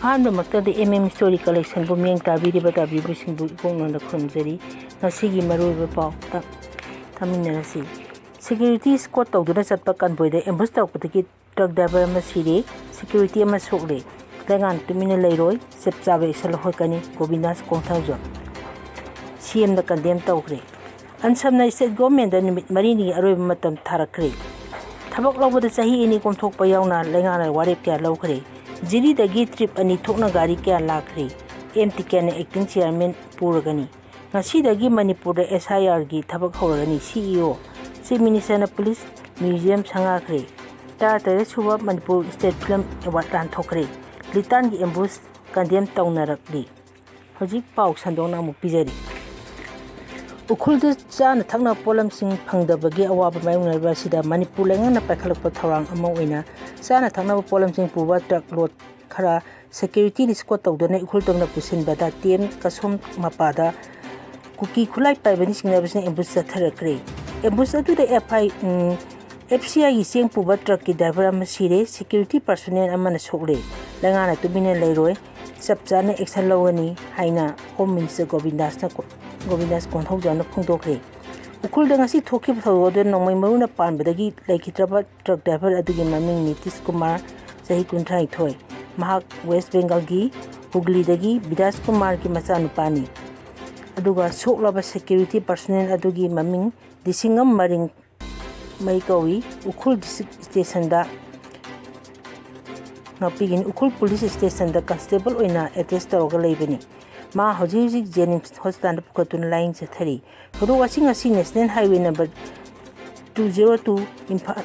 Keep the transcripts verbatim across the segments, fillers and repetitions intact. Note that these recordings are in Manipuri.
ꯑꯍꯥꯟꯕꯃꯛꯇꯗ M M Story Collectionꯕꯨ ꯃꯤꯠꯌꯦꯡ ꯇꯥꯕꯤꯔꯤꯕ ꯇꯥꯕꯤꯕꯁꯤꯡꯕꯨ ꯏꯀꯣꯛ ꯅꯣꯟꯗ ꯈꯨꯔꯨꯝꯖꯔꯤ꯫ ꯉꯁꯤꯒꯤ ꯃꯔꯨꯑꯣꯏꯕ ꯄꯥꯎꯗ ꯇꯥꯃꯤꯟꯅꯔꯁꯤ꯫ Security escort ꯇꯧꯗꯨꯅ ꯆꯠꯄ convoyꯗ ambush ꯇꯧꯔꯛꯄꯗꯒꯤ truck driver ꯑꯃ ꯁꯤꯔꯦ, security ꯑꯃ ꯁꯣꯛꯂꯦ꯫ ꯂꯩꯉꯥꯛꯅ ꯇꯨꯃꯤꯟꯅ ꯂꯩꯔꯣꯏ, ꯆꯞ ꯆꯥꯕ action ꯂꯧꯈꯠꯀꯅꯤ, ꯒꯣꯕꯤꯟꯗꯥꯁ ꯀꯣꯡꯊꯧꯖꯝ꯫ CMꯅ condemn ꯇꯧꯈ꯭ꯔꯦ꯫ ꯑꯟꯁꯝꯅ state governmentꯗ ꯅꯨꯃꯤꯠ ꯃꯔꯤꯅꯤꯒꯤ ꯑꯔꯣꯏꯕ ꯃꯇꯝ ꯊꯥꯔꯛꯈ꯭ꯔꯦ꯫ ꯊꯕꯛ ꯂꯧꯕꯗ ꯆꯍꯤ ꯑꯅꯤ ꯀꯣꯝꯊꯣꯛꯄ ꯌꯥꯎꯅ ꯂꯩꯉꯥꯛꯅ ꯋꯥꯔꯦꯞ ꯀꯌꯥ ꯂꯧꯈ꯭ꯔꯦ꯫ ꯖꯤꯔꯤꯗꯒꯤ trip ꯑꯅꯤ ꯊꯣꯛꯅ ꯒꯥꯔꯤ ꯀꯌꯥ ꯂꯥꯛꯈ꯭ꯔꯦ꯫ ꯑꯦꯝ ꯇꯤꯀꯦꯟꯅ acting chairman ꯄꯨꯔꯒꯅꯤ꯫ ꯉꯁꯤꯗꯒꯤ ꯃꯅꯤꯄꯨꯔꯗ SIRꯒꯤ ꯊꯕꯛ ꯍꯧꯔꯒꯅꯤ, CEO꯫ Chief Ministerꯅ police museum ꯁꯪꯒꯥꯈ꯭ꯔꯦ꯫ ꯇꯔꯥꯇꯔꯦꯠ ꯁꯨꯕ Manipur State Film Award ꯂꯥꯟꯊꯣꯛꯈ꯭ꯔꯦ꯫ ꯂꯤꯇꯥꯟꯒꯤ ambush condemn ꯇꯧꯅꯔꯛꯂꯤ꯫ ꯍꯧꯖꯤꯛ ꯄꯥꯎ ꯁꯟꯗꯣꯛꯅ ꯑꯃꯨꯛ ꯄꯤꯖꯔꯤ꯫ ꯎꯈ꯭ꯔꯨꯜꯗ ꯆꯥꯅ ꯊꯛꯅꯕ ꯄꯣꯠꯂꯝꯁꯤꯡ ꯐꯪꯗꯕꯒꯤ ꯑꯋꯥꯕ ꯃꯥꯌꯣꯛꯅꯔꯤꯕ ꯑꯁꯤꯗ ꯃꯅꯤꯄꯨꯔ ꯂꯩꯉꯥꯛꯅ ꯄꯥꯏꯈꯠꯂꯛꯄ ꯊꯧꯔꯥꯡ ꯑꯃ ꯑꯣꯏꯅ ꯆꯥꯅ ꯊꯛꯅꯕ ꯄꯣꯠꯂꯝꯁꯤꯡ ꯄꯨꯕ truck load ꯈꯔ security escort ꯇꯧꯗꯨꯅ ꯎꯈ꯭ꯔꯨꯜ ꯇꯝꯅ ꯄꯨꯁꯤꯟꯕꯗ ꯇꯦꯝ ꯀꯁꯣꯝ ꯃꯄꯥꯗ ꯀꯨꯀꯤ ꯈꯨꯠꯂꯥꯏ ꯄꯥꯏꯕꯅ ꯆꯤꯡꯅꯕꯁꯤꯡꯅ ambush ꯆꯠꯊꯔꯛꯈ꯭ꯔꯦ꯫ Ambush ꯑꯗꯨꯗ FI, ꯎꯝ, FCIꯒꯤ ꯆꯦꯡ ꯄꯨꯕ truckꯀꯤ driver ꯑꯃ ꯁꯤꯔꯦ, security personnel ꯑꯃꯅ ꯁꯣꯛꯂꯦ꯫ ꯂꯩꯉꯥꯛꯅ ꯇꯨꯃꯤꯟꯅ ꯂꯩꯔꯣꯏ, ꯆꯞ ꯆꯥꯅ action ꯂꯧꯒꯅꯤ ꯍꯥꯏꯅ Home Minister ꯒꯣꯕꯤꯟꯗꯥꯁꯅ ꯀꯣ-, ꯒꯣꯕꯤꯟꯗꯥꯁ ꯀꯣꯟꯊꯧꯖꯝꯅ ꯐꯣꯡꯗꯣꯛꯈ꯭ꯔꯦ꯫ ꯎꯈ꯭ꯔꯨꯜꯗ ꯉꯁꯤ ꯊꯣꯛꯈꯤꯕ ꯊꯧꯗꯣꯛ ꯑꯗꯨꯗ ꯅꯣꯡꯃꯩ ꯃꯔꯨꯅ ꯄꯥꯟꯕꯗꯒꯤ ꯂꯩꯈꯤꯗ꯭ꯔꯕ truck driver ꯑꯗꯨꯒꯤ ꯃꯃꯤꯡ ꯅꯤꯇꯤꯁ ꯀꯨꯃꯥꯔ, ꯆꯍꯤ ꯀꯨꯟꯊ꯭ꯔꯥꯅꯤꯊꯣꯏ꯫ ꯃꯍꯥꯛ West Bengalꯒꯤ ꯍꯨꯒ꯭ꯂꯤꯗꯒꯤ ꯕꯤꯗꯥꯁ ꯀꯨꯃꯥꯔꯒꯤ ꯃꯆꯥꯅꯨꯄꯥꯅꯤ꯫ ꯑꯗꯨꯒ ꯁꯣꯛꯂꯕ security personnel ꯑꯗꯨꯒꯤ ꯃꯃꯤꯡ ꯂꯤꯁꯤꯡ ꯑꯃ ꯃꯔꯤꯡ ꯃꯩ ꯀꯧꯏ꯫ Ukhrul district stationꯗ ꯉꯥꯛꯄꯤꯒꯅꯤ꯫ Ukhrul police stationꯗ constable ꯑꯣꯏꯅ attach ꯇꯧꯔꯒ ꯂꯩꯕꯅꯤ꯫ ꯃꯥ ꯍꯧꯖꯤꯛ ꯍꯧꯖꯤꯛ JNIMS hospitalꯗ ꯄꯨꯈꯠꯇꯨꯅ ꯂꯥꯌꯦꯡ ꯆꯠꯊꯔꯤ꯫ ꯊꯧꯗꯣꯛ ꯑꯁꯤ ꯉꯁꯤ National Highway number two zero two Imphal,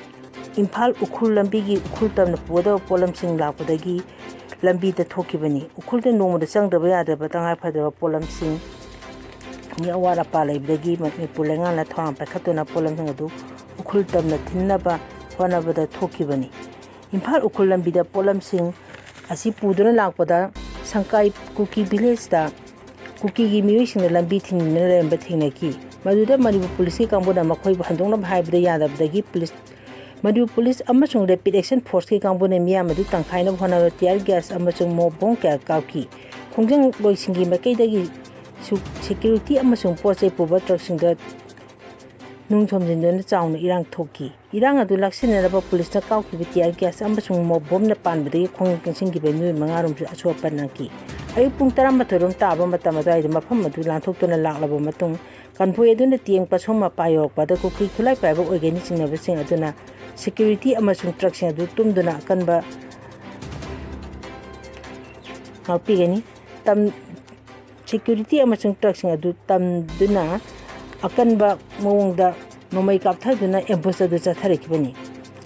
Imphal Ukhrul ꯂꯝꯕꯤꯒꯤ ꯎꯈ꯭ꯔꯨꯜ ꯇꯝꯅ ꯄꯨꯒꯗꯕ ꯄꯣꯠꯂꯝꯁꯤꯡ ꯂꯥꯛꯄꯗꯒꯤ ꯂꯝꯕꯤꯗ ꯊꯣꯛꯈꯤꯕꯅꯤ꯫ ꯎꯈ꯭ꯔꯨꯜꯗ ꯅꯣꯡꯃꯗ ꯆꯪꯗꯕ ꯌꯥꯗ꯭ꯔꯕ ꯇꯉꯥꯏ ꯐꯗ꯭ꯔꯕ ꯄꯣꯠꯂꯝꯁꯤꯡ ꯃꯤ ꯑꯋꯥꯠ ꯑꯄꯥ ꯂꯩꯕꯗꯒꯤ ꯃꯅꯤꯄꯨꯔ ꯂꯩꯉꯥꯛꯅ ꯊꯧꯔꯥꯡ ꯄꯥꯏꯈꯠꯇꯨꯅ ꯄꯣꯠꯂꯝꯁꯤꯡ ꯑꯗꯨ ꯎꯈ꯭ꯔꯨꯜ ꯇꯝꯅ ꯊꯤꯟꯅꯕ ꯍꯣꯠꯅꯕꯗ ꯊꯣꯛꯈꯤꯕꯅꯤ꯫ ꯏꯝꯐꯥꯜ ꯎꯈ꯭ꯔꯨꯜ ꯂꯝꯕꯤꯗ ꯄꯣꯠꯂꯝꯁꯤꯡ ꯑꯁꯤ ꯄꯨꯗꯨꯅ ꯂꯥꯛꯄꯗ ꯁꯪꯀꯥꯏ ꯀꯨꯀꯤ villageꯇ ꯀꯨꯀꯤꯒꯤ ꯃꯤꯑꯣꯏꯁꯤꯡꯅ ꯂꯝꯕꯤ ꯊꯤꯡꯖꯤꯟꯗꯨꯅ ꯂꯩꯔꯝꯕ ꯊꯦꯡꯅꯈꯤ꯫ ꯃꯗꯨꯗ ꯃꯅꯤꯄꯨꯔ policeꯀꯤ ꯀꯥꯡꯕꯨꯅ ꯃꯈꯣꯏꯕꯨ ꯍꯟꯗꯣꯛꯅꯕ ꯍꯥꯏꯕꯗ ꯌꯥꯗꯕꯗꯒꯤ police, ꯃꯗꯨ ꯄꯨꯂꯤꯁ ꯑꯃꯁꯨꯡ ꯔꯦꯄꯤꯗ ꯑꯦꯛꯁꯟ ꯐꯣꯔꯁꯀꯤ ꯀꯥꯡꯕꯨꯅ ꯃꯤꯌꯥꯝ ꯑꯗꯨ ꯇꯪꯈꯥꯏꯅꯕ ꯍꯣꯠꯅꯕꯗ ꯇꯤꯌꯥꯔ ꯒ꯭ꯌꯥꯁ ꯑꯃꯁꯨꯡ ꯃꯣꯞ ꯕꯣꯝ ꯀꯌꯥ ꯀꯥꯞꯈꯤ꯫ ꯈꯣꯡꯖꯪꯂꯣꯏꯁꯤꯡꯒꯤ ꯃꯥꯏꯀꯩꯗꯒꯤꯁꯨ ꯁꯦꯀ꯭ꯌꯨꯔꯤꯇꯤ ꯑꯃꯁꯨꯡ ꯄꯣꯠ ꯆꯩ ꯄꯨꯕ ꯇ꯭ꯔꯛꯁꯤꯡꯗ ꯅꯨꯡ ꯊꯣꯝꯖꯤꯟꯗꯨꯅ ꯆꯥꯎꯅ ꯏꯔꯥꯡ ꯊꯣꯛꯈꯤ꯫ ꯏꯔꯥꯡ ꯑꯗꯨ ꯂꯥꯛꯁꯤꯟꯅꯅꯕ ꯄꯨꯂꯤꯁꯅ ꯀꯥꯞꯈꯤꯕ ꯇꯤꯌꯥꯔ ꯒ꯭ꯌꯥꯁ ꯑꯃꯁꯨꯡ ꯃꯣꯞ ꯕꯣꯝꯅ ꯄꯥꯟꯕꯗꯒꯤ ꯈꯣꯡꯖꯪ ꯆꯪꯁꯤꯟꯈꯤꯕ ꯃꯤꯑꯣꯏ ꯃꯉꯥꯔꯣꯝꯁꯨ ꯑꯁꯣꯛ ꯑꯄꯟ ꯅꯪꯈꯤ꯫ ꯑꯌꯨꯛ ꯄꯨꯡ ꯇꯔꯥꯃꯥꯊꯣꯏ ꯔꯣꯝ ꯇꯥꯕ ꯃꯇꯝ ꯑꯗꯨꯋꯥꯏꯗ ꯃꯐꯝ ꯑꯗꯨ ꯂꯥꯟꯊꯣꯛꯇꯨꯅ ꯂꯥꯛꯂꯕ ꯃꯇꯨꯡ, ꯀꯟꯚꯣꯏ ꯑꯗꯨꯅ ꯇꯦꯡ ꯄꯁꯣꯝ ꯃꯄꯥ ꯌꯧꯔꯛꯄꯗ ꯀꯨꯀꯤ ꯈꯨꯠꯂꯥꯏ ꯄꯥꯏꯕ ꯑꯣꯏꯒꯅꯤ ꯆꯤꯡꯅꯕꯁꯤꯡ ꯑꯗꯨꯅ ꯁꯦꯀ꯭ꯌꯨꯔꯤꯇꯤ ꯑꯃꯁꯨꯡ ꯇ꯭ꯔꯛꯁꯤꯡ ꯑꯗꯨ ꯇꯨꯝꯗꯨꯅ ꯑꯀꯟꯕ ꯉꯥꯛꯄꯤꯒꯅꯤ꯫ ꯇꯝ-, ꯁꯦꯀ꯭ꯌꯨꯔꯤꯇꯤ ꯑꯃꯁꯨꯡ ꯇ꯭ꯔꯛꯁꯤꯡ ꯑꯗꯨ ꯇꯝꯗꯨꯅ ꯑꯀꯟꯕ ꯃꯑꯣꯡꯗ ꯅꯣꯡꯃꯩ ꯀꯥꯞꯊꯗꯨꯅ ꯑꯦꯝꯕꯨꯁ ꯑꯗꯨ ꯆꯠꯊꯔꯛꯈꯤꯕꯅꯤ꯫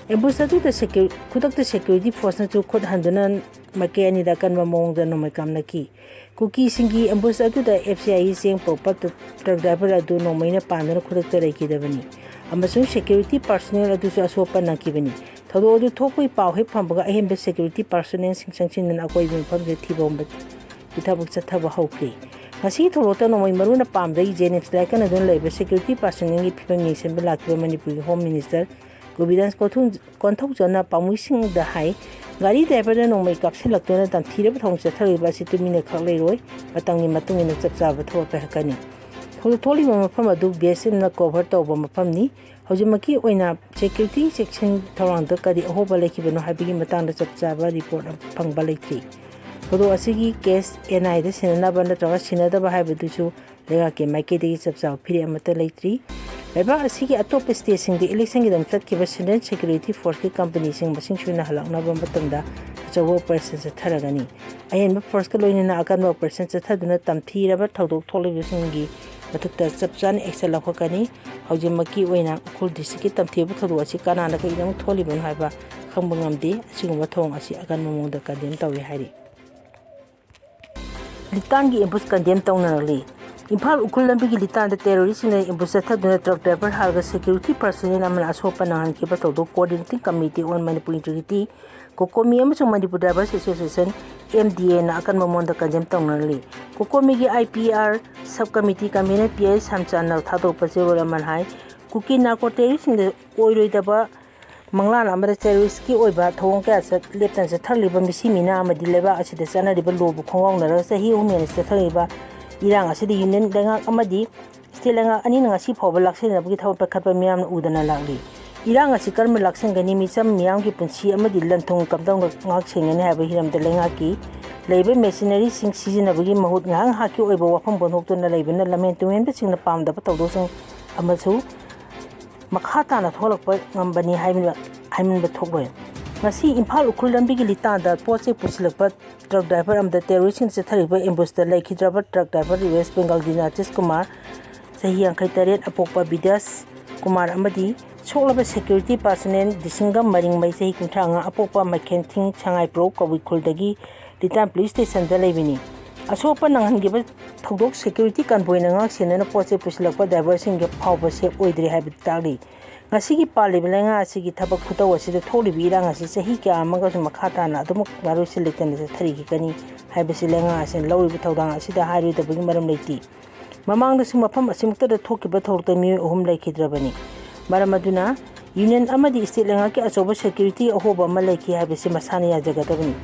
ꯑꯦꯝꯕꯨꯁ ꯑꯗꯨꯗ ꯁꯦꯀ꯭ꯌꯨ-, ꯈꯨꯗꯛꯇ ꯁꯦꯀ꯭ꯌꯨꯔꯤꯇꯤ ꯐꯣꯔꯁꯅꯁꯨ ꯈꯨꯠ ꯍꯟꯗꯨꯅ ꯃꯥꯏꯀꯩ ꯑꯅꯤꯗ ꯑꯀꯟꯕ ꯃꯑꯣꯡꯗ ꯅꯣꯡꯃꯩ ꯀꯥꯞꯅꯈꯤ꯫ ꯀꯨꯀꯤꯁꯤꯡꯒꯤ ꯑꯦꯝꯕꯨꯁ ꯑꯗꯨꯗ ꯑꯦꯐ ꯁꯤ ꯑꯥꯏꯒꯤ ꯆꯦꯡ ꯄꯨꯔꯛꯄ ꯇ꯭ꯔꯛ ꯗ꯭ꯔꯥꯏꯚꯔ ꯑꯗꯨ ꯅꯣꯡꯃꯩꯅ ꯄꯥꯟꯗꯨꯅ ꯈꯨꯗꯛꯇ ꯂꯩꯈꯤꯗꯕꯅꯤ ꯑꯃꯁꯨꯡ ꯁꯦꯀ꯭ꯌꯨꯔꯤꯇꯤ ꯄꯥꯔꯁꯣꯅꯦꯜ ꯑꯗꯨꯁꯨ ꯑꯁꯣꯛ ꯑꯄꯟ ꯅꯪꯈꯤꯕꯅꯤ꯫ ꯊꯧꯗꯣꯛ ꯑꯗꯨ ꯊꯣꯛꯄꯒꯤ ꯄꯥꯎ ꯍꯦꯛ ꯐꯪꯕꯒ ꯑꯍꯦꯟꯕ ꯁꯦꯀ꯭ꯌꯨꯔꯤꯇꯤ ꯄꯥꯔꯁꯣꯅꯦꯜꯁꯤꯡ ꯆꯪꯁꯤꯟꯗꯨꯅ ꯑꯀꯣꯏꯕꯒꯤ ꯃꯐꯝꯗ ꯊꯤꯕ ꯍꯨꯝꯕꯒꯤ ꯊꯕꯛ ꯆꯠꯊꯕ ꯍꯧꯈꯤ꯫ ꯉꯁꯤꯒꯤ ꯊꯧꯗꯣꯛꯇ ꯅꯣꯡꯃꯩ ꯃꯔꯨꯅ ꯄꯥꯝꯗꯒꯤ ꯖꯦꯅꯤꯝꯁ ꯂꯥꯏꯀꯠꯅꯗꯨꯅ ꯂꯩꯕ ꯁꯦꯀ꯭ꯌꯨꯔꯤꯇꯤ ꯄꯥꯔꯁꯣꯅꯦꯜꯒꯤ ꯐꯤꯕꯝ ꯌꯦꯡꯁꯤꯟꯕ ꯂꯥꯛꯈꯤꯕ ꯃꯅꯤꯄꯨꯔꯒꯤ ꯍꯣꯝ ꯃꯤꯅꯤꯁꯇꯔ ꯒꯣꯕꯤꯟꯗꯥꯁ ꯀꯣꯟꯊꯧ-, ꯀꯣꯟꯊꯧꯖꯝꯅ ꯄꯥꯝꯃꯨꯏꯁꯤꯡꯗ ꯍꯥꯏ, ꯒꯥꯔꯤ ꯗ꯭ꯔꯥꯏꯚꯔꯗ ꯅꯣꯡꯃꯩ ꯀꯥꯞꯁꯤꯜꯂꯛꯇꯨꯅ ꯇꯝꯊꯤꯔꯕ ꯊꯧꯑꯣꯡ ꯆꯠꯊꯔꯤꯕ ꯑꯁꯤ ꯇꯨꯃꯤꯟꯅ ꯈꯛ ꯂꯩꯔꯣꯏ, ꯃꯇꯝꯒꯤ ꯃꯇꯨꯡ ꯏꯟꯅ ꯆꯞ ꯆꯥꯕ ꯊꯕꯛ ꯄꯥꯏꯈꯠꯀꯅꯤ꯫ ꯊꯧꯗꯣꯛ ꯊꯣꯛꯂꯤꯕ ꯃꯐꯝ ꯑꯗꯨ ꯕꯤ ꯑꯦꯁ ꯑꯦꯐꯅ ꯀꯣꯚꯔ ꯇꯧꯕ ꯃꯐꯝꯅꯤ꯫ ꯍꯧꯖꯤꯛꯃꯛꯀꯤ ꯑꯣꯏꯅ ꯁꯦꯀ꯭ꯌꯨꯔꯤꯇꯤ ꯆꯦꯛꯁꯤꯟ ꯊꯧꯔꯥꯡꯗ ꯀꯔꯤ ꯑꯍꯣꯕ ꯂꯩꯈꯤꯕꯅꯣ ꯍꯥꯏꯕꯒꯤ ꯃꯇꯥꯡꯗ ꯆꯞ ꯆꯥꯕ ꯔꯤꯄꯣꯔꯠ ꯐꯪꯕ ꯂꯩꯇ꯭ꯔꯤ꯫ ꯊꯧꯗꯣꯛ ꯑꯁꯤꯒꯤ ꯀꯦꯁ ꯑꯦꯟ ꯑꯥꯏꯗ ꯁꯤꯟꯅꯅꯕ ꯅꯠꯇ꯭ꯔꯒ ꯁꯤꯟꯅꯗꯕ ꯍꯥꯏꯕꯗꯨꯁꯨ ꯂꯩꯉꯥꯛꯀꯤ ꯃꯥꯏꯀꯩꯗꯒꯤ ꯆꯞ ꯆꯥꯕ ꯐꯤꯔꯦꯞ ꯑꯃꯠꯇ ꯂꯩꯇ꯭ꯔꯤ꯫ ꯂꯩꯕꯥꯛ ꯑꯁꯤꯒꯤ ꯑꯇꯣꯞꯄ ꯁ꯭ꯇꯦꯠꯁꯤꯡꯗ ꯏꯂꯦꯛꯁꯟꯒꯤꯗꯃꯛ ꯆꯠꯈꯤꯕ ꯁꯦꯟꯇ꯭ꯔꯦꯜ ꯁꯦꯀ꯭ꯌꯨꯔꯤꯇꯤ ꯐꯣꯔꯁꯀꯤ ꯀꯝꯄꯅꯤꯁꯤꯡ ꯃꯁꯤꯡ ꯁꯨꯅ ꯍꯜꯂꯛꯅꯕ ꯃꯇꯝꯗ ꯑꯆꯧꯕ ꯑꯣꯄꯔꯦꯁꯟ ꯆꯠꯊꯔꯒꯅꯤ꯫ ꯑꯍꯦꯟꯕ ꯐꯣꯔꯁꯀ ꯂꯣꯏꯅꯅ ꯑꯀꯟꯕ ꯑꯣꯄꯔꯦꯁꯟ ꯆꯠꯊꯗꯨꯅ ꯇꯝꯊꯤꯔꯕ ꯊꯧꯗꯣꯛ ꯊꯣꯛꯂꯤꯕꯁꯤꯡꯒꯤ ꯃꯊꯛꯇ ꯆꯞ ꯆꯥꯅ ꯑꯦꯛꯁꯟ ꯂꯧꯈꯠꯀꯅꯤ꯫ ꯍꯧꯖꯤꯛꯃꯛꯀꯤ ꯑꯣꯏꯅ ꯎꯈ꯭ꯔꯨꯜ ꯗꯤꯁꯇ꯭ꯔꯤꯛꯀꯤ ꯇꯝꯊꯤꯕ ꯊꯧꯗꯣꯛ ꯑꯁꯤ ꯀꯅꯥꯅ ꯀꯩꯗꯧ ꯊꯣꯛꯂꯤꯕꯅꯣ ꯍꯥꯏꯕ ꯈꯪꯕ ꯉꯝꯗꯦ꯫ ꯑꯁꯤꯒꯨꯝꯕ ꯊꯧꯑꯣꯡ ꯑꯁꯤ ꯑꯀꯟꯕ ꯃꯑꯣꯡꯗ ꯀꯟꯗꯦꯝ ꯇꯧꯏ ꯍꯥꯏꯔꯤ꯫ ꯂꯤꯇꯥꯟꯒꯤ ꯑꯦꯝꯕꯨꯁ ꯀꯟꯗꯦꯝ ꯇꯧꯅꯔꯛꯂꯤ꯫ ꯏꯝꯐꯥꯜ ꯎꯈ꯭ꯔꯨꯜ ꯂꯝꯕꯤꯒꯤ ꯂꯤꯇꯥꯟꯗ ꯇꯦꯔꯣꯔꯤꯁꯁꯤꯡꯅ ꯑꯦꯝꯕꯨꯁ ꯆꯠꯊꯗꯨꯅ ꯇ꯭ꯔꯛ ꯗ꯭ꯔꯥꯏꯚꯔ ꯍꯥꯠꯂꯒ ꯁꯦꯀ꯭ꯌꯨꯔꯤꯇꯤ ꯄꯥꯔꯁꯣꯅꯦꯜ ꯑꯃꯅ ꯑꯁꯣꯛ ꯑꯄꯟ ꯅꯪꯍꯟꯈꯤꯕ ꯊꯧꯗꯣꯛ coordinating committee on Manipur integrity, COCOMI ꯑꯃꯁꯨꯡ Manipur drivers association, M D ꯑꯦꯅ ꯑꯀꯟꯕ ꯃꯑꯣꯡꯗ ꯀꯟꯗꯦꯝ ꯇꯧꯅꯔꯤ꯫ ꯀꯣꯀꯣꯃꯤꯒꯤ I P R sub committee convenor P I ꯁꯥꯝꯆꯥꯟꯅ ꯊꯥꯗꯣꯛꯄ ꯆꯦꯔꯣꯜ ꯑꯃꯅ ꯍꯥꯏ, ꯀꯨꯀꯤ ꯅꯥꯔꯀꯣ ꯇꯦꯔꯣꯔꯤꯁꯁꯤꯡꯗ ꯑꯣꯏꯔꯣꯏꯗꯕ ꯃꯪꯂꯥꯟ ꯑꯃꯗ ꯇꯦꯔꯣꯔꯤꯁꯀꯤ ꯑꯣꯏꯕ ꯊꯧꯑꯣꯡ ꯀꯌꯥ ꯆꯠ-, ꯂꯦꯞꯇꯅ ꯆꯠꯊꯔꯛꯂꯤꯕ ꯃꯤꯁꯤ ꯃꯤꯅꯥ ꯑꯃꯗꯤ ꯂꯩꯕꯥꯛ ꯑꯁꯤꯗ ꯆꯠꯅꯔꯤꯕ ꯂꯣꯕꯨ ꯈꯣꯡꯒꯥꯎꯅꯔꯒ ꯆꯍꯤ ꯑꯍꯨꯝ ꯍꯦꯟꯅ ꯆꯠꯊꯔꯛꯂꯤꯕ ꯏꯔꯥꯡ ꯑꯁꯤꯗ ꯌꯨꯅꯤꯌꯟ ꯂꯩꯉꯥꯛ ꯑꯃꯗꯤ ꯁ꯭ꯇꯦꯠ ꯂꯩꯉꯥꯛ ꯑꯅꯤꯅ ꯉꯁꯤ ꯐꯥꯎꯕ ꯂꯥꯛꯁꯤꯟꯅꯕꯒꯤ ꯊꯕꯛ ꯄꯥꯏꯈꯠꯄ ꯃꯤꯌꯥꯝꯅ ꯎꯗꯅ ꯂꯥꯛꯂꯤ꯫ ꯏꯔꯥꯡ ꯑꯁꯤ ꯀꯔꯝꯅ ꯂꯥꯛꯁꯤꯟꯒꯅꯤ, ꯃꯤꯆꯝ ꯃꯤꯌꯥꯝꯒꯤ ꯄꯨꯟꯁꯤ ꯑꯃꯗꯤ ꯂꯟ ꯊꯨꯝ ꯀꯝꯗꯧꯅ ꯉꯥꯛ ꯁꯦꯟꯒꯅꯤ ꯍꯥꯏꯕ ꯍꯤꯔꯝꯗ ꯂꯩꯉꯥꯛꯀꯤ ꯂꯩꯔꯤꯕ ꯃꯦꯁꯤꯅꯔꯤꯁꯤꯡ ꯁꯤꯖꯤꯟꯅꯕꯒꯤ ꯃꯍꯨꯠ ꯉꯥꯏꯍꯥꯛ ꯉꯥꯏꯍꯥꯛꯀꯤ ꯑꯣꯏꯕ ꯋꯥꯐꯝ ꯐꯣꯡꯗꯣꯛꯇꯨꯅ ꯂꯩꯕꯅ ꯂꯝꯍꯦꯟ ꯇꯨꯍꯦꯟꯕꯁꯤꯡꯅ ꯄꯥꯝꯗꯕ ꯊꯧꯗꯣꯛꯁꯤꯡ ꯑꯃꯁꯨ ꯃꯈꯥ ꯇꯥꯅ ꯊꯣꯛꯂꯛꯄ ꯉꯝꯕꯅꯤ ꯍꯥꯏꯕ, ꯍꯥꯏꯃꯟꯕ ꯊꯣꯛꯂꯣꯏ꯫ ꯉꯁꯤ ꯏꯝꯐꯥꯜ ꯎꯈ꯭ꯔꯨꯜ ꯂꯝꯕꯤꯒꯤ ꯂꯤꯇꯥꯟꯗ ꯄꯣꯠ ꯆꯩ ꯄꯨꯁꯤꯜꯂꯛꯄ ꯇ꯭ꯔꯛ ꯗ꯭ꯔꯥꯏꯚꯔ ꯑꯃꯗ ꯇꯦꯔꯣꯔꯤꯁꯇꯁꯤꯡꯅ ꯆꯠꯊꯔꯤꯕ ꯑꯦꯝꯕꯨꯁꯇ ꯂꯩꯈꯤꯗ꯭ꯔꯕ ꯇ꯭ꯔꯛ ꯗ꯭ꯔꯥꯏꯚꯔ ꯋꯦꯁ ꯕꯦꯡꯒꯜꯒꯤ ꯅꯥꯇꯤꯁ ꯀꯨꯃꯥꯔ, ꯆꯍꯤ ꯌꯥꯡꯈꯩ ꯇꯔꯦꯠ, ꯑꯄꯣꯛꯄ ꯕꯤꯗ꯭ꯌꯥꯁ ꯀꯨꯃꯥꯔ ꯑꯃꯗꯤ ꯁꯣꯛꯂꯕ ꯁꯦꯀ꯭ꯌꯨꯔꯤꯇꯤ ꯄꯥꯔꯁꯅꯦꯜ ꯗꯤꯁꯤꯡꯒꯝ ꯃꯔꯤꯡꯃꯩ, ꯆꯍꯤ ꯀꯨꯟꯊ꯭ꯔꯥ ꯃꯉꯥ, ꯑꯄꯣꯛꯄ ꯃꯥꯏꯈꯦꯟꯊꯤꯡ ꯁꯉꯥꯏꯄ꯭ꯔꯧ ꯀꯧꯕ꯭ꯔꯨꯈꯨꯜꯗꯒꯤ ꯂꯤꯇꯥꯟ ꯄꯨꯂꯤꯁ ꯁ꯭ꯇꯦꯁꯟꯗ ꯂꯩꯕꯅꯤ꯫ ꯑꯁꯣꯛ ꯑꯄꯟ ꯅꯪꯍꯟꯈꯤꯕ ꯊꯧꯗꯣꯛ ꯁꯦꯀ꯭ꯌꯨꯔꯤꯇꯤ ꯀꯟꯚꯣꯏꯅ ꯉꯥꯛ ꯁꯦꯟꯗꯨꯅ ꯄꯣꯠ ꯆꯩ ꯄꯨꯁꯤꯜꯂꯛꯄ ꯗ꯭ꯔꯥꯏꯚꯔꯁꯤꯡꯒꯤ ꯐꯥꯎꯕ ꯁꯦꯐ ꯑꯣꯏꯗ꯭ꯔꯤ ꯍꯥꯏꯕ ꯇꯥꯛꯂꯤ꯫ ꯉꯁꯤꯒꯤ ꯄꯥꯜꯂꯤꯕ ꯂꯩꯉꯥꯛ ꯑꯁꯤꯒꯤ ꯊꯕꯛ ꯈꯨꯇꯧ ꯑꯁꯤꯗ ꯊꯣꯛꯂꯤꯕ ꯏꯔꯥꯡ ꯑꯁꯤ ꯆꯍꯤ ꯀꯌꯥ ꯑꯃꯒꯁꯨ ꯃꯈꯥ ꯇꯥꯅ ꯑꯗꯨꯃꯛ ꯉꯥꯔꯣꯏꯁꯤꯟ ꯂꯩꯇꯅ ꯆꯠꯊꯔꯤꯒꯅꯤ ꯍꯥꯏꯕꯁꯤ ꯂꯩꯉꯥꯛ ꯑꯁꯤꯅ ꯂꯧꯔꯤꯕ ꯊꯧꯗꯥꯡ ꯑꯁꯤꯗ ꯍꯥꯏꯔꯣꯏꯗꯕꯒꯤ ꯃꯔꯝ ꯂꯩꯇꯦ꯫ ꯃꯃꯥꯡꯗꯁꯨ ꯃꯐꯝ ꯑꯁꯤꯃꯛꯇꯗ ꯊꯣꯛꯈꯤꯕ ꯊꯧꯗꯣꯛꯇ ꯃꯤꯑꯣꯏ ꯑꯍꯨꯝ ꯂꯩꯈꯤꯗ꯭ꯔꯕꯅꯤ꯫ ꯃꯔꯝ ꯑꯗꯨꯅ ꯌꯨꯅꯤꯌꯟ ꯑꯃꯗꯤ ꯁ꯭ꯇꯦꯠ ꯂꯩꯉꯥꯛꯀꯤ ꯑꯆꯧꯕ ꯁꯦꯀ꯭ꯌꯨꯔꯤꯇꯤ ꯑꯍꯣꯕ ꯑꯃ ꯂꯩꯈꯤ ꯍꯥꯏꯕꯁꯤ ꯃꯁꯥꯅ ꯌꯥꯖꯒꯗꯕꯅꯤ꯫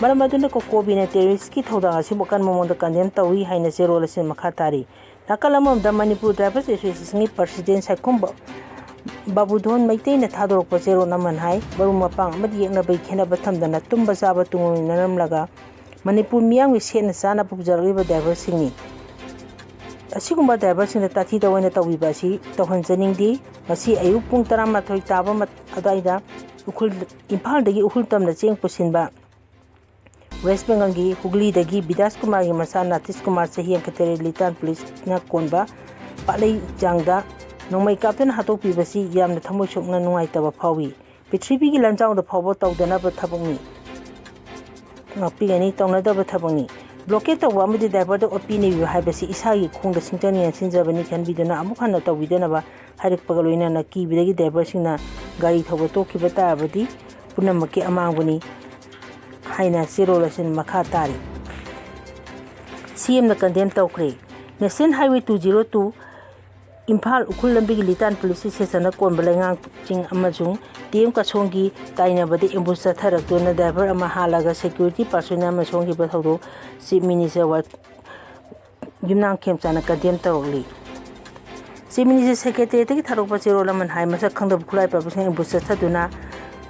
ꯃꯔꯝ ꯑꯗꯨꯅ ꯀꯣꯀꯣꯕꯤꯅ ꯇꯦꯔꯣꯔꯤꯁꯀꯤ ꯊꯧꯗꯥꯡ ꯑꯁꯤꯕꯨ ꯑꯀꯟꯕ ꯃꯑꯣꯡꯗ ꯀꯟꯗꯦꯝ ꯇꯧꯏ ꯍꯥꯏꯅ ꯆꯦꯔꯣꯜ ꯑꯁꯤꯅ ꯃꯈꯥ ꯇꯥꯔꯤ꯫ ꯅꯥꯀꯜ ꯑꯃꯔꯣꯝꯗ ꯃꯅꯤꯄꯨꯔ ꯗ꯭ꯔꯥꯏꯚꯔꯁ ꯑꯦꯁꯣꯁꯤꯌꯦꯁꯟꯒꯤ ꯄ꯭ꯔꯁꯤꯗꯦꯟ ꯁꯥꯏꯈꯣꯝ ꯕ-, ꯕꯥꯕꯨꯙꯣꯟ ꯃꯩꯇꯩꯅ ꯊꯥꯗꯣꯔꯛꯄ ꯆꯦꯔꯣꯜ ꯑꯃꯅ ꯍꯥꯏ, ꯃꯔꯨꯞ ꯃꯄꯥꯡ ꯑꯃꯗꯤ ꯌꯦꯛꯅꯕꯒꯤ ꯈꯦꯠꯅꯕ ꯊꯝꯗꯅ ꯇꯨꯝꯕ ꯆꯥꯕ ꯇꯨꯡꯑꯣꯏꯅꯔꯝꯂꯒ ꯃꯅꯤꯄꯨꯔ ꯃꯤꯌꯥꯝꯒꯤ ꯁꯦꯠꯅ ꯆꯥꯅꯕ ꯄꯨꯖꯔꯛꯂꯤꯕ ꯗ꯭ꯔꯥꯏꯚꯔꯁꯤꯡꯅꯤ꯫ ꯑꯁꯤꯒꯨꯝꯕ ꯗ꯭ꯔꯥꯏꯚꯔꯁꯤꯡꯗ ꯇꯥꯊꯤ ꯇꯥꯑꯣꯏꯅ ꯇꯧꯕꯤꯕ ꯑꯁꯤ ꯇꯧꯍꯟꯖꯅꯤꯡꯗꯦ꯫ ꯉꯁꯤ ꯑꯌꯨꯛ ꯄꯨꯡ ꯇꯔꯥꯃꯥꯊꯣꯏ ꯇꯥꯕ ꯃꯠ-, ꯑꯗꯨꯋꯥꯏꯗ ꯎꯈ꯭ꯔꯨꯜ, ꯏꯝꯐꯥꯜꯗꯒꯤ ꯎꯈ꯭ꯔꯨꯜ ꯇꯝꯅ ꯆꯦꯡ ꯄꯨꯁꯤꯟꯕ ꯋꯦꯁ ꯕꯦꯡꯒꯜꯒꯤ ꯍꯨꯒꯂꯤꯗꯒꯤ ꯕꯤꯗ꯭ꯌꯥꯁ ꯀꯨꯃꯥꯔꯒꯤ ꯃꯆꯥ ꯅꯥꯇꯤꯁ ꯀꯨꯃꯥꯔ, ꯆꯍꯤ ꯌꯥꯡꯈꯩ ꯇꯔꯦꯠ, ꯂꯤꯇꯥꯟ ꯄꯨꯂꯤꯁꯅ ꯀꯣꯟꯕ ꯄꯥꯠꯂꯩ ꯆꯥꯡꯗ ꯅꯣꯡꯃꯩ ꯀꯥꯞꯇꯨꯅ ꯍꯥꯠꯇꯣꯛꯄꯤꯕꯁꯤ ꯌꯥꯝꯅ ꯊꯃꯣꯏ ꯁꯣꯛꯅ ꯅꯨꯡꯉꯥꯏꯇꯕ ꯐꯥꯎꯏ꯫ ꯄ꯭ꯔꯤꯊꯤꯕꯤꯒꯤ ꯂꯥꯟꯖꯥꯎꯗ ꯐꯥꯎꯕ ꯇꯧꯗꯅꯕ ꯊꯕꯛꯅꯤ꯫ ꯉꯥꯛꯄꯤꯒꯅꯤ, ꯇꯧꯅꯗꯕ ꯊꯕꯛꯅꯤ꯫ ꯕ꯭ꯂꯣꯀꯦꯠ ꯇꯧꯕ ꯑꯃꯗꯤ ꯗ꯭ꯔꯥꯏꯚꯔꯗ ꯑꯣꯠꯄꯤ ꯅꯩꯕꯤꯕ ꯍꯥꯏꯕꯁꯤ ꯏꯁꯥꯒꯤ ꯈꯣꯡꯗ ꯁꯤꯡꯆꯟꯅꯤꯡꯅ ꯁꯤꯟꯖꯕꯅꯤ ꯈꯟꯕꯤꯗꯨꯅ ꯑꯃꯨꯛ ꯍꯟꯅ ꯇꯧꯕꯤꯗꯅꯕ ꯍꯥꯏꯔꯛꯄꯒ ꯂꯣꯏꯅꯅ ꯀꯤꯕꯗꯒꯤ ꯗ꯭ꯔꯥꯏꯚꯔꯁꯤꯡꯅ ꯒꯥꯔꯤ ꯊꯧꯕ ꯇꯣꯛꯈꯤꯕ ꯇꯥꯔꯕꯗꯤ ꯄꯨꯝꯅꯃꯛꯀꯤ ꯑꯃꯥꯡꯕꯅꯤ ꯍꯥꯏꯅ ꯆꯦꯔꯣꯜ ꯑꯁꯤꯅ ꯃꯈꯥ ꯇꯥꯔꯤ꯫ ꯁꯤ ꯑꯦꯝꯅ ꯀꯟꯗꯦꯝ ꯇꯧꯈ꯭ꯔꯦ꯫ National highway two zero two Imphal Ukhrul ꯂꯝꯕꯤꯒꯤ ꯂꯤꯇꯥꯟ ꯄꯨꯂꯤꯁ ꯁ꯭ꯇꯦꯁꯟꯅ ꯀꯣꯟꯕ ꯂꯩꯉꯥꯛꯁꯤꯡ ꯑꯃꯁꯨꯡ ꯇꯤ ꯑꯦꯝ ꯀꯁꯣꯡꯒꯤ ꯇꯥꯏꯅꯕꯗ ambush ꯆꯠꯊꯔꯛꯇꯨꯅ driver ꯑꯃ ꯍꯥꯠꯂꯒ security personnel ꯑꯃ ꯁꯣꯛꯍꯟꯈꯤꯕ ꯊꯧꯗꯣꯛ Chief Minister ꯋꯥꯏ ꯌꯨꯝꯅꯥꯝ ꯈꯦꯝꯆꯥꯟꯅ condemn ꯇꯧꯔꯛꯂꯤ꯫ Chief Minister Secretariatꯇꯒꯤ ꯊꯥꯗꯣꯛꯄ ꯆꯦꯔꯣꯜ ꯑꯃꯅ ꯍꯥꯏ, ꯃꯁꯛ ꯈꯪꯗꯕ ꯈꯨꯠꯂꯥꯏ ꯄꯥꯏꯕꯁꯤꯡꯅ ambush ꯆꯠꯊꯗꯨꯅ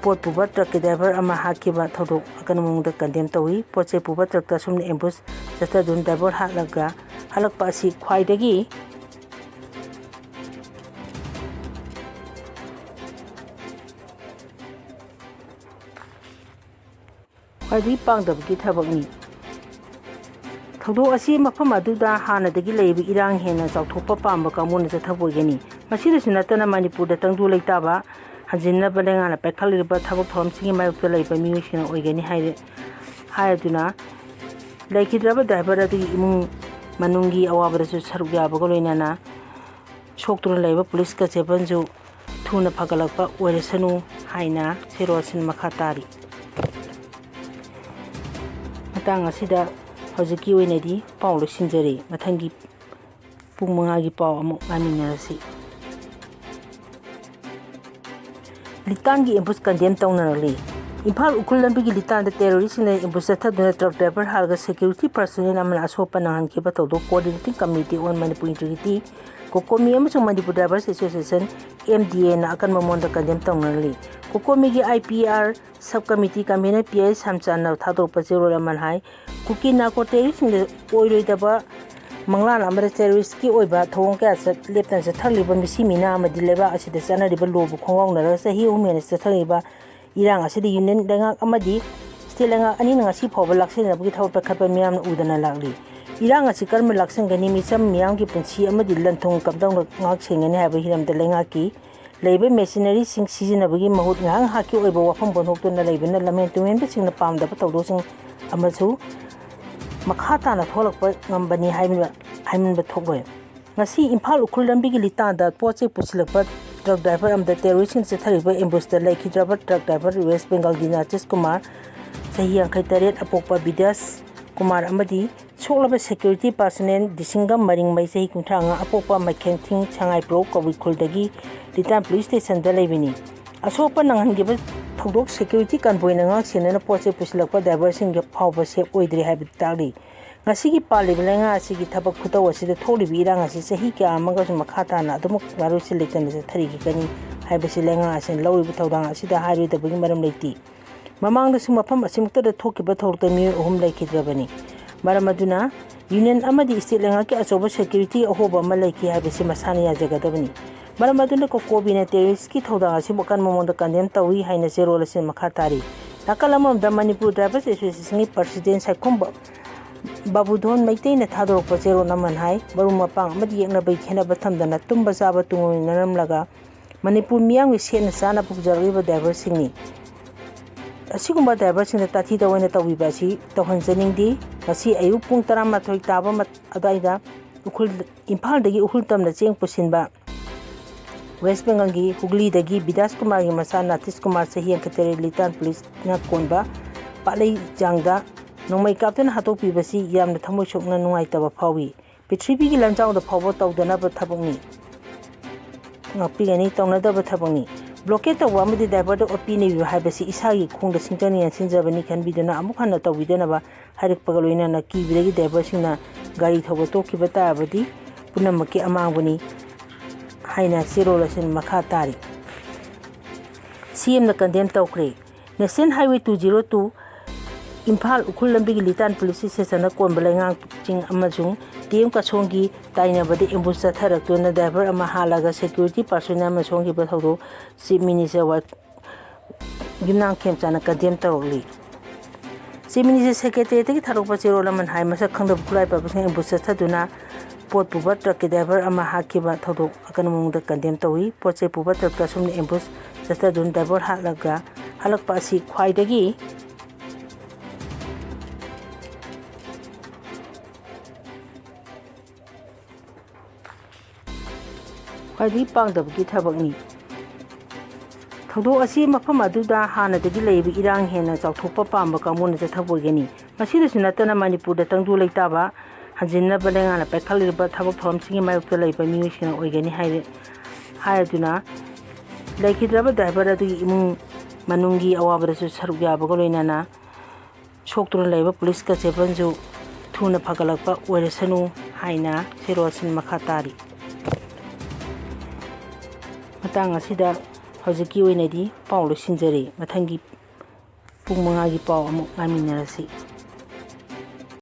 ꯄꯣꯠ ꯄꯨꯕ truckꯀꯤ driver ꯑꯃ ꯍꯥꯠꯈꯤꯕ ꯊꯧꯗꯣꯛ ꯑꯀꯟꯕ ꯃꯑꯣꯡꯗ condemn ꯇꯧꯏ꯫ ꯄꯣꯠ ꯆꯩ ꯄꯨꯕ truckꯇ ꯑꯁꯨꯝꯅ ambush ꯆꯠꯊꯗꯨꯅ driver ꯍꯥꯠꯂꯒ ꯍꯜꯂꯛꯄ ꯑꯁꯤ ꯈ꯭ꯋꯥꯏꯗꯒꯤ ꯈ꯭ꯋꯥꯏꯗꯒꯤ ꯄꯥꯡꯗꯕꯒꯤ ꯊꯕꯛꯅꯤ꯫ ꯊꯧꯗꯣꯛ ꯑꯁꯤ ꯃꯐꯝ ꯑꯗꯨꯗ ꯍꯥꯟꯅꯗꯒꯤ ꯂꯩꯔꯤꯕ ꯏꯔꯥꯡ ꯍꯦꯟꯅ ꯆꯥꯎꯊꯣꯛꯄ ꯄꯥꯝꯕ ꯀꯥꯡꯕꯨꯅ ꯆꯠꯊꯕ ꯑꯣꯏꯒꯅꯤ꯫ ꯃꯁꯤꯗꯁꯨ ꯅꯠꯇꯅ ꯃꯅꯤꯄꯨꯔꯗ ꯇꯪꯗꯨ ꯂꯩꯇꯥꯕ ꯍꯟꯖꯤꯟꯅꯕ ꯂꯩꯉꯥꯛꯅ ꯄꯥꯏꯈꯠꯂꯤꯕ ꯊꯕꯛ ꯊꯧꯔꯝꯁꯤꯡꯒꯤ ꯃꯥꯌꯣꯛꯇ ꯂꯩꯕ ꯃꯤꯑꯣꯏꯁꯤꯡꯅ ꯑꯣꯏꯒꯅꯤ ꯍꯥꯏꯔꯦ ꯍꯥꯏꯗꯨꯅ ꯂꯩꯈꯤꯗ꯭ꯔꯕ driver ꯑꯗꯨꯒꯤ ꯏꯃꯨꯡ ꯃꯅꯨꯡꯒꯤ ꯑꯋꯥꯕꯗꯁꯨ ꯁꯔꯨꯛ ꯌꯥꯕꯒ ꯂꯣꯏꯅꯅ ꯁꯣꯛꯇꯨꯅ ꯂꯩꯕ police constable ꯁꯨ ꯊꯨꯅ ꯐꯒꯠꯂꯛꯄ ꯑꯣꯏꯔꯁꯅꯨ ꯍꯥꯏꯅ ꯆꯦꯔꯣꯜꯁꯤꯅ ꯃꯈꯥ ꯇꯥꯔꯤ꯫ ꯃꯇꯥꯡ ꯑꯁꯤꯗ ꯍꯧꯖꯤꯛꯀꯤ ꯑꯣꯏꯅꯗꯤ ꯄꯥꯎ ꯂꯣꯏꯁꯤꯟꯖꯔꯦ꯫ ꯃꯊꯪꯒꯤ ꯄꯨꯡ ꯃꯉꯥꯒꯤ ꯄꯥꯎ ꯑꯃꯨꯛ ꯉꯥꯏꯃꯤꯟꯅꯔꯁꯤ꯫ ꯂꯤꯇꯥꯟꯒꯤ ambush condemn ꯇꯧꯅꯔꯛꯂꯤ꯫ ꯏꯝꯐꯥꯜ ꯎꯈ꯭ꯔꯨꯜ ꯂꯝꯕꯤꯒꯤ ꯂꯤꯇꯥꯟꯗ terroristꯁꯤꯡꯅ ambush ꯆꯠꯊꯗꯨꯅ truck driver ꯍꯥꯠꯂꯒ security personnel ꯑꯃꯅ ꯑꯁꯣꯛꯄ ꯅꯪꯍꯟꯈꯤꯕ ꯊꯧꯗꯣꯛ Coordinating Committee on Manipur Integrity, COCOMI ꯑꯃꯁꯨꯡ Manipur Drivers Association, M D Aꯅ ꯑꯀꯟꯕ ꯃꯑꯣꯡꯗ condemn ꯇꯧꯅꯔꯤ꯫ COCOMIꯒꯤ I P R sub committee convener P I ꯁꯝꯆꯥꯟꯅ ꯊꯥꯗꯣꯔꯛꯄ ꯆꯦꯔꯣꯜ ꯑꯃꯅ ꯍꯥꯏ, ꯀꯨꯀꯤ narco terroristꯁꯤꯡꯗ ꯑꯣꯏꯔꯣꯏꯗꯕ ꯃꯪꯂꯥꯟ ꯑꯃꯗ terroristꯀꯤ ꯑꯣꯏꯕ ꯊꯧꯑꯣꯡ ꯀꯌꯥ ꯆꯠ-, ꯂꯦꯞꯇꯅ ꯆꯠꯊꯔꯛꯂꯤꯕ ꯃꯤꯁꯤ ꯃꯤꯅꯥ ꯑꯃꯗꯤ ꯂꯩꯕꯥꯛ ꯑꯁꯤꯗ ꯆꯠꯅꯔꯤꯕ ꯂꯣꯕꯨ ꯈꯣꯡꯒꯥꯎꯅꯔꯒ ꯆꯍꯤ ꯑꯍꯨꯝ ꯍꯦꯟꯅ ꯆꯠꯊꯔꯛꯂꯤꯕ ꯏꯔꯥꯡ ꯑꯁꯤꯗ Union ꯂꯩꯉꯥꯛ ꯑꯃꯗꯤ state ꯂꯩꯉꯥꯛ ꯑꯅꯤꯅ ꯉꯁꯤ ꯐꯥꯎꯕ ꯂꯥꯛꯁꯤꯟꯅꯕꯒꯤ ꯊꯕꯛ ꯄꯥꯏꯈꯠꯄ ꯃꯤꯌꯥꯝꯅ ꯎꯗꯅ ꯂꯥꯛꯂꯤ꯫ ꯏꯔꯥꯡ ꯑꯁꯤ ꯀꯔꯝꯅ ꯂꯥꯛꯁꯤꯟꯒꯅꯤ, ꯃꯤꯆꯝ ꯃꯤꯌꯥꯝꯒꯤ ꯄꯨꯟꯁꯤ ꯑꯃꯗꯤ ꯂꯟ-ꯊꯨꯝ ꯀꯝꯗꯧꯅ ꯉꯥꯛ ꯁꯦꯟꯒꯅꯤ ꯍꯥꯏꯕ ꯍꯤꯔꯝꯗ ꯂꯩꯉꯥꯛꯀꯤ ꯂꯩꯕ machineryꯁꯤꯡ ꯁꯤꯖꯤꯟꯅꯕꯒꯤ ꯃꯍꯨꯠ ꯉꯥꯏꯍꯥꯛ ꯉꯥꯏꯍꯥꯛꯀꯤ ꯑꯣꯏꯕ ꯋꯥꯐꯝ ꯄꯨꯟꯊꯣꯛꯇꯨꯅ ꯂꯩꯕꯅ ꯂꯝꯍꯦꯟ ꯇꯨꯍꯦꯟꯕꯁꯤꯡꯅ ꯄꯥꯝꯗꯕ ꯊꯧꯗꯣꯛꯁꯤꯡ ꯑꯃꯁꯨ ꯃꯈꯥ ꯇꯥꯅ ꯊꯣꯛꯂꯛꯄ ꯉꯝꯕꯅꯤ ꯍꯥꯏꯕ, ꯍꯥꯏꯃꯟꯕ ꯊꯣꯛꯂꯣꯏ꯫ ꯉꯁꯤ ꯏꯝꯐꯥꯜ ꯎꯈ꯭ꯔꯨꯜ ꯂꯝꯕꯤꯒꯤ ꯂꯤꯇꯥꯟꯗ ꯄꯣꯠ ꯆꯩ ꯄꯨꯁꯤꯜꯂꯛꯄ truck driver ꯑꯃꯗ terroristꯁꯤꯡꯅ ꯆꯠꯊꯔꯤꯕ ambushꯇ ꯂꯩꯈꯤꯗ꯭ꯔꯕ truck driver West Bengalꯒꯤ ꯅꯥꯇꯤꯁ ꯀꯨꯃꯥꯔ, ꯆꯍꯤ ꯌꯥꯡꯈꯩ ꯇꯔꯦꯠ, ꯑꯄꯣꯛꯄ ꯕꯤꯗ꯭ꯌꯥꯁ ꯀꯨꯃꯥꯔ ꯑꯃꯗꯤ ꯁꯣꯛꯂꯕ security personnel ꯗꯤꯁꯤꯡꯒꯝ ꯃꯔꯤꯡꯃꯩ, ꯆꯍꯤ ꯀꯨꯟꯊ꯭ꯔꯥ ꯃꯉꯥ, ꯑꯄꯣꯛꯄ ꯃꯥꯏꯈꯦꯟꯊꯤꯡ ꯁꯉꯥꯏꯄ꯭ꯔꯧ ꯀꯧꯕ꯭ꯔꯨꯈꯨꯜꯗꯒꯤ ꯂꯤꯇꯥꯟ police stationꯗ ꯂꯩꯕꯅꯤ꯫ ꯑꯁꯣꯛꯄ ꯅꯪꯍꯟꯈꯤꯕ ꯊꯧꯗꯣꯛ ꯁꯦꯀ꯭ꯌꯨꯔꯤꯇꯤ ꯀꯟꯚꯣꯏꯅ ꯉꯥꯛ ꯁꯦꯟꯅꯅ ꯄꯣꯠ ꯆꯩ ꯄꯨꯁꯤꯜꯂꯛꯄ ꯗ꯭ꯔꯥꯏꯚꯔꯁꯤꯡꯒꯤ ꯐꯥꯎꯕ ꯁꯦꯐ ꯑꯣꯏꯗ꯭ꯔꯤ ꯍꯥꯏꯕꯗꯨ ꯇꯥꯛꯂꯤ꯫ ꯉꯁꯤꯒꯤ ꯄꯥꯜꯂꯤꯕ ꯂꯩꯉꯥꯛ ꯑꯁꯤꯒꯤ ꯊꯕꯛ ꯈꯨꯇꯧ ꯑꯁꯤꯗ ꯊꯣꯛꯂꯤꯕ ꯏꯔꯥꯡ ꯑꯁꯤ ꯆꯍꯤ ꯀꯌꯥ ꯑꯃꯒꯁꯨ ꯃꯈꯥ ꯇꯥꯅ ꯑꯗꯨꯃꯛ ꯋꯥꯔꯣꯏꯁꯤꯟ ꯂꯩꯇꯅ ꯆꯠꯊꯔꯤꯒꯅꯤ ꯍꯥꯏꯕꯁꯤ ꯂꯩꯉꯥꯛ ꯑꯁꯤꯅ ꯂꯧꯔꯤꯕ ꯊꯧꯗꯥꯡ ꯑꯁꯤꯗ ꯍꯥꯏꯔꯣꯏꯗꯕꯒꯤ ꯃꯔꯝ ꯂꯩꯇꯦ꯫ ꯃꯃꯥꯡꯗꯁꯨ ꯃꯐꯝ ꯑꯁꯤꯃꯛꯇꯗ ꯊꯣꯛꯈꯤꯕ ꯊꯧꯗꯣꯛꯇ ꯃꯤꯑꯣꯏ ꯑꯍꯨꯝ ꯂꯩꯈꯤꯗ꯭ꯔꯕꯅꯤ꯫ ꯃꯔꯝ ꯑꯗꯨꯅ ꯌꯨꯅꯤꯌꯟ ꯑꯃꯗꯤ ꯁ꯭ꯇꯦꯠ ꯂꯩꯉꯥꯛꯀꯤ ꯑꯆꯧꯕ ꯁꯦꯀ꯭ꯌꯨꯔꯤꯇꯤ ꯑꯍꯣꯕ ꯑꯃ ꯂꯩꯈꯤ ꯍꯥꯏꯕꯁꯤ ꯃꯁꯥꯅ ꯌꯥꯖꯒꯗꯕꯅꯤ꯫ ꯃꯔꯝ ꯑꯗꯨꯅ ꯀꯣꯀꯣꯕꯤꯅ ꯇꯦꯔꯣꯔꯤꯁꯀꯤ ꯊꯧꯗꯥꯡ ꯑꯁꯤꯕꯨ ꯑꯀꯟꯕ ꯃꯑꯣꯡꯗ ꯀꯟꯗꯦꯝ ꯇꯧꯏ ꯍꯥꯏꯅ ꯆꯦꯔꯣꯜ ꯑꯁꯤꯅ ꯃꯈꯥ ꯇꯥꯔꯤ꯫ ꯅꯥꯀꯜ ꯑꯃꯔꯣꯝꯗ ꯃꯅꯤꯄꯨꯔ ꯗ꯭ꯔꯥꯏꯚꯔꯁ ꯑꯦꯁꯣꯁꯤꯌꯦꯁꯟꯒꯤ ꯄ꯭ꯔꯁꯤꯗꯦꯟ ꯁꯥꯏꯈꯣꯝꯕ ꯕꯥꯕꯨꯙꯣꯟ ꯃꯩꯇꯩꯅ ꯊꯥꯗꯣꯔꯛꯄ ꯆꯦꯔꯣꯜ ꯑꯃꯅ ꯍꯥꯏ, ꯃꯔꯨꯞ ꯃꯄꯥꯡ ꯑꯃꯗꯤ ꯌꯦꯛꯅꯕꯒꯤ ꯈꯦꯠꯅꯕ ꯊꯝꯗꯅ ꯇꯨꯝꯕ ꯆꯥꯕ ꯇꯨꯡꯑꯣꯏꯅꯔꯝꯂꯒ ꯃꯅꯤꯄꯨꯔ ꯃꯤꯌꯥꯝꯒꯤ ꯁꯦꯠꯅ ꯆꯥꯅꯕ ꯄꯨꯖꯔꯛꯂꯤꯕ ꯗ꯭ꯔꯥꯏꯚꯔꯁꯤꯡꯅꯤ꯫ ꯑꯁꯤꯒꯨꯝꯕ ꯗ꯭ꯔꯥꯏꯚꯔꯁꯤꯡꯗ ꯇꯥꯊꯤ ꯇꯥꯑꯣꯏꯅ ꯇꯧꯕꯤꯕ ꯑꯁꯤ ꯇꯧꯍꯟꯖꯅꯤꯡꯗꯦ꯫ ꯉꯁꯤ ꯑꯌꯨꯛ ꯄꯨꯡ ꯇꯔꯥꯃꯥꯊꯣꯏ ꯇꯥꯕ ꯃꯠ-, ꯑꯗꯨꯋꯥꯏꯗ ꯎꯈ꯭ꯔꯨꯜ, ꯏꯝꯐꯥꯜꯗꯒꯤ ꯎꯈ꯭ꯔꯨꯜ ꯇꯝꯅ ꯆꯦꯡ ꯄꯨꯁꯤꯟꯕ ꯋꯦꯁ ꯕꯦꯡꯒꯜꯒꯤ ꯍꯨꯒꯂꯤꯗꯒꯤ ꯕꯤꯗꯥꯁ ꯀꯨꯃꯥꯔꯒꯤ ꯃꯆꯥ ꯅꯥꯇꯤꯁ ꯀꯨꯃꯥꯔ ꯆꯍꯤ ꯌꯥꯡꯈꯩ ꯇꯔꯦꯠ ꯂꯤꯇꯥꯟ ꯄꯨꯂꯤꯁꯅ ꯀꯣꯟꯕ ꯄꯥꯠꯂꯩ ꯆꯥꯡꯗ ꯅꯣꯡꯃꯩ ꯀꯥꯞꯇꯨꯅ ꯍꯥꯠꯇꯣꯛꯄꯤꯕꯁꯤ ꯌꯥꯝꯅ ꯊꯃꯣꯏ ꯁꯣꯛꯅ ꯅꯨꯡꯉꯥꯏꯇꯕ ꯐꯥꯎꯏ꯫ ꯄ꯭ꯔꯤꯊꯤꯕꯤꯒꯤ ꯂꯟꯖꯥꯎꯗ ꯐꯥꯎꯕ ꯇꯧꯗꯅꯕ ꯊꯕꯛꯅꯤ꯫ ꯉꯥꯛꯄꯤꯒꯅꯤ, ꯇꯧꯅꯗꯕ ꯊꯕꯛꯅꯤ꯫ ꯕ꯭ꯂꯣꯀꯦꯠ ꯇꯧꯕ ꯑꯃꯗꯤ ꯗ꯭ꯔꯥꯏꯚꯔꯗ ꯑꯣꯠꯄꯤ ꯅꯩꯕꯤꯕ ꯍꯥꯏꯕꯁꯤ ꯏꯁꯥꯒꯤ ꯈꯣꯡꯗ ꯁꯤꯡꯖꯅꯤꯡꯉ ꯁꯤꯟꯖꯕꯅꯤ ꯈꯟꯕꯤꯗꯨꯅ ꯑꯃꯨꯛ ꯍꯟꯅ ꯇꯧꯕꯤꯗꯅꯕ ꯍꯥꯏꯔꯛꯄꯒ ꯂꯣꯏꯅꯅ ꯀꯤꯕꯗꯒꯤ ꯗ꯭ꯔꯥꯏꯚꯔꯁꯤꯡꯅ ꯒꯥꯔꯤ ꯊꯧꯕ ꯇꯣꯛꯈꯤꯕ ꯇꯥꯔꯕꯗꯤ ꯄꯨꯝꯅꯃꯛꯀꯤ ꯑꯃꯥꯡꯕꯅꯤ ꯍꯥꯏꯅ ꯆꯦꯔꯣꯜ ꯑꯁꯤꯅ ꯃꯈꯥ ꯇꯥꯔꯤ꯫ ꯁꯤ ꯑꯦꯝꯅ ꯀꯟꯗꯦꯝ ꯇꯧꯈ꯭ꯔꯦ꯫ National highway two zero two Imphal Ukhrul ꯂꯝꯕꯤꯒꯤ ꯂꯤꯇꯥꯟ ꯄꯨꯂꯤꯁ ꯁ꯭ꯇꯦꯁꯟꯗ ꯀꯣꯟꯕ ꯂꯩꯉꯥꯛꯁꯤꯡ ꯑꯃꯁꯨꯡ ꯇꯤ ꯑꯦꯝ ꯀꯥꯁꯣꯡꯒꯤ ꯇꯥꯏꯅꯕꯗ ꯑꯦꯝꯕꯨꯁ ꯆꯠꯊꯔꯛꯇꯨꯅ ꯗ꯭ꯔꯥꯏꯚꯔ ꯑꯃ ꯍꯥꯠꯂꯒ ꯁꯦꯀ꯭ꯌꯨꯔꯤꯇꯤ ꯄꯥꯔꯁꯣꯅꯦꯜ ꯑꯃ ꯁꯣꯛꯍꯟꯈꯤꯕ ꯊꯧꯗꯣꯛ ꯆꯤꯐ ꯃꯤꯅꯤꯁꯇꯔ ꯋꯥꯏ ꯌꯨꯝꯅꯥꯝ ꯈꯦꯝꯆꯥꯟꯅ ꯀꯟꯗꯦꯝ ꯇꯧꯔꯛꯂꯤ꯫ ꯆꯤꯐ ꯃꯤꯅꯤꯁꯇꯔ ꯁꯦꯀ꯭ꯔꯦꯇꯦꯔꯤꯌꯦꯠꯇꯒꯤ ꯊꯥꯗꯣꯛꯄ ꯆꯦꯔꯣꯜ ꯑꯃꯅ ꯍꯥꯏ, ꯃꯁꯛ ꯈꯪꯗꯕ ꯈꯨꯠꯂꯥꯏ ꯄꯥꯏꯕꯁꯤꯡꯅ ꯑꯦꯝꯕꯨꯁ ꯆꯠꯊꯗꯨꯅ ꯄꯣꯠ ꯄꯨꯕ ꯇ꯭ꯔꯛꯀꯤ ꯗ꯭ꯔꯥꯏꯚꯔ ꯑꯃ ꯍꯥꯠꯈꯤꯕ ꯊꯧꯗꯣꯛ ꯑꯀꯟꯕ ꯃꯑꯣꯡꯗ ꯀꯟꯗꯦꯝ ꯇꯧꯏ꯫ ꯄꯣꯠ ꯆꯩ ꯄꯨꯕ ꯇ꯭ꯔꯛꯇ ꯑꯁꯨꯝꯅ ꯑꯦꯝꯕꯨꯁ ꯆꯠꯊꯗꯨꯅ ꯗ꯭ꯔꯥꯏꯚꯔ ꯍꯥꯠꯂꯒ ꯍꯜꯂꯛꯄ ꯑꯁꯤ ꯈ꯭ꯋꯥꯏꯗꯒꯤ ꯈ꯭ꯋꯥꯏꯗꯒꯤ ꯄꯥꯡꯗꯕꯒꯤ ꯊꯕꯛꯅꯤ꯫ ꯊꯧꯗꯣꯛ ꯑꯁꯤ ꯃꯐꯝ ꯑꯗꯨꯗ ꯍꯥꯟꯅꯗꯒꯤ ꯂꯩꯔꯤꯕ ꯏꯔꯥꯡ ꯍꯦꯟꯅ ꯆꯥꯎꯊꯣꯛꯄ ꯄꯥꯝꯕ ꯀꯥꯡꯕꯨꯅ ꯆꯠꯊꯕ ꯑꯣꯏꯒꯅꯤ꯫ ꯃꯁꯤꯗꯁꯨ ꯅꯠꯇꯅ ꯃꯅꯤꯄꯨꯔꯗ ꯇꯪꯗꯨ ꯂꯩꯇꯥꯕ ꯍꯟꯖꯤꯟꯅꯕ ꯂꯩꯉꯥꯛꯅ ꯄꯥꯏꯈꯠꯂꯤꯕ ꯊꯕꯛ ꯊꯧꯔꯝꯁꯤꯡꯒꯤ ꯃꯥꯌꯣꯛꯇ ꯂꯩꯕ ꯃꯤꯑꯣꯏꯁꯤꯡꯅ ꯑꯣꯏꯒꯅꯤ ꯍꯥꯏꯔꯦ, ꯍꯥꯏꯗꯨꯅ ꯂꯩꯈꯤꯗ꯭ꯔꯕ ꯗ꯭ꯔꯥꯏꯚꯔ ꯑꯗꯨꯒꯤ ꯏꯃꯨꯡ ꯃꯅꯨꯡꯒꯤ ꯑꯋꯥꯕꯗꯁꯨ ꯁꯔꯨꯛ ꯌꯥꯕꯒ ꯂꯣꯏꯅꯅ ꯁꯣꯛꯇꯨꯅ ꯂꯩꯕ ꯄꯨꯂꯤꯁ ꯀꯟꯁꯇꯦꯕꯜꯁꯨ ꯊꯨꯅ ꯐꯒꯠꯂꯛꯄ ꯑꯣꯏꯔꯁꯅꯨ ꯍꯥꯏꯅ ꯁꯦꯔꯣꯁꯤꯟ ꯃꯈꯥ ꯇꯥꯔꯤ꯫ ꯃꯇꯥꯡ ꯑꯁꯤꯗ ꯍꯧꯖꯤꯛꯀꯤ ꯑꯣꯏꯅꯗꯤ ꯄꯥꯎ ꯂꯣꯏꯁꯤꯟꯖꯔꯤ꯫ ꯃꯊꯪꯒꯤ ꯄꯨꯡ ꯃꯉꯥꯒꯤ ꯄꯥꯎ ꯑꯃꯨꯛ ꯉꯥꯏꯃꯤꯟꯅꯔꯁꯤ꯫